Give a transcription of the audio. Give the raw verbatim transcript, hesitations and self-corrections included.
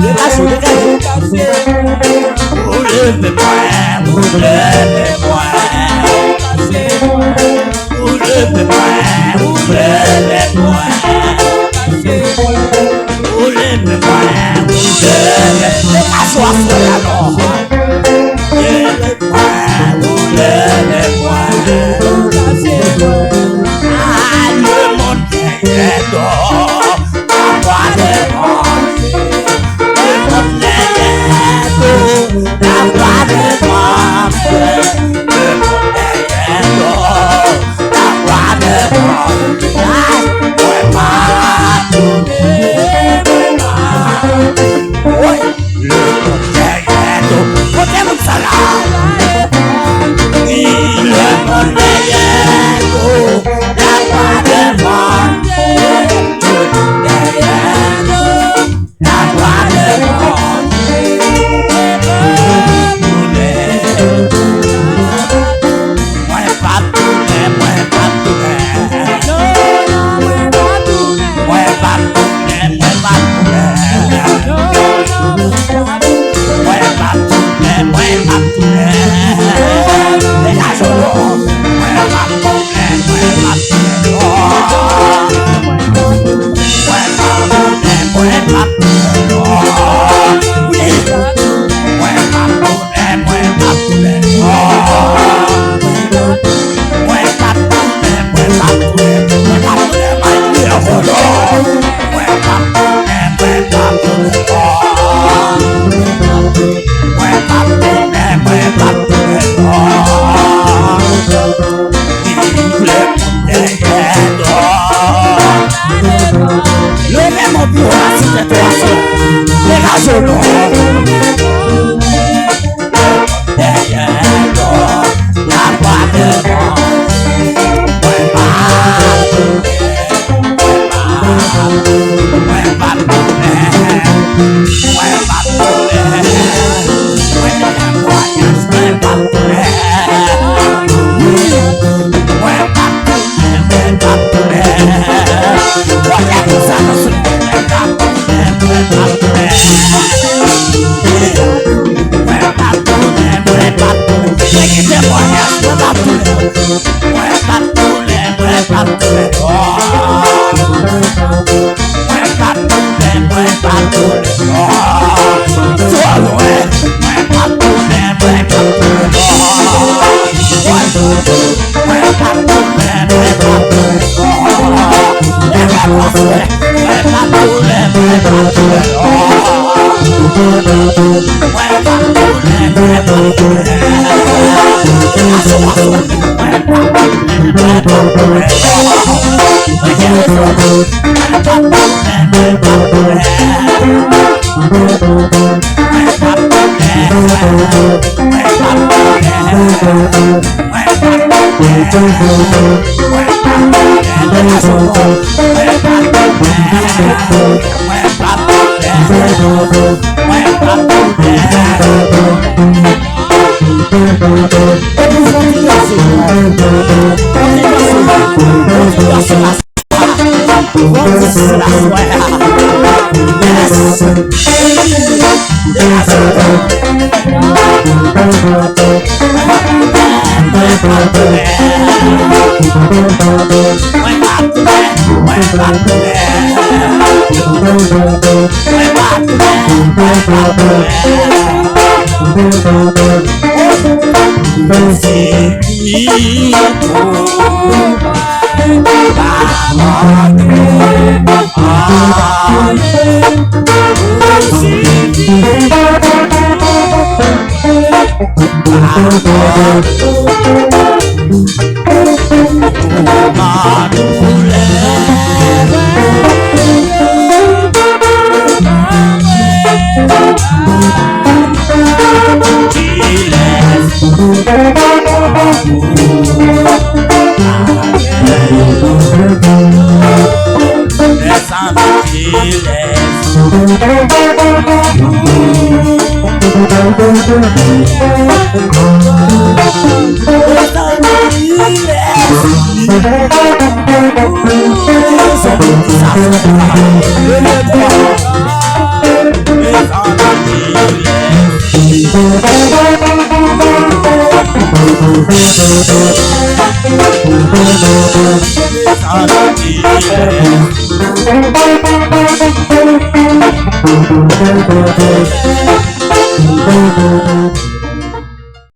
Degaje w, degaje w. Ou leve mwen, ou leve mwen. Ou leve mwen, ou leve mwen. Ou leve mwen, ou leve. Degaje w aswè a non. Leve mwen, ou leve mwen. Ah, le monde est dehors. La voix de Bondye, le monde est dehors. La voix de Bondye, le monde est dehors. La voix de Bondye, mwen pa tounen, mwen pa. Woy, le monde est dehors. Kote moun sa la? Wi, le monde est dehors. La voix de Bondye, le monde est dehors. La voix de Bondye, mwen pa tounen. Mwen pa tounen, mwen pa tounen. Mwen pa tounen, mwen pa tounen. Mwen pa tounen, mwen pa tounen. Degaje w non. Mwen pa tounen, mwen pa tounen. Mwen pa tounen, mwen pa tounen. Wi. Mwen pa tounen, mwen pa tounen. Mwen pa tounen, mwen pa tounen. Mwen pa tounen, mwen pa tounen. Mwen pa tounen, mwen pa tounen. Mwen pa tounen, mwen pa tounen. Leve men w pi wo, asou tèt ou asou. Degaje w non. Dèyè nou, la vwa devan. Mwen pa tounen, mwen pa, mwen pa tounen, mwen pa tounen. Mwen tounen vwayaj, mwen pa tounen. Mwen pa tounen, mwen pa tounen. Kote pou sa nan sou mwen pa tounen, mwen pa tounen. Mwen pa tounen, mwen pa tounen. Mwen kite vwayaj, mwen pa tounen. Mwen pa tounen, mwen pa tounen. Oh. Mwen pa tounen, mwen pa tounen. Oh. Twò lwen. Mwen pa tounen, mwen pa tounen. Oh. Mwen pa tounen, mwen pa tounen. Oh. Leve vwa, frè. Mwen pa tounen, mwen pa tounen. Oh. Mwen pa tounen, mwen pa tounen. Mwen pa tounen, mwen pa tounen. Epi fò ti danse, fò ti danse, fò ti danse la. Yes.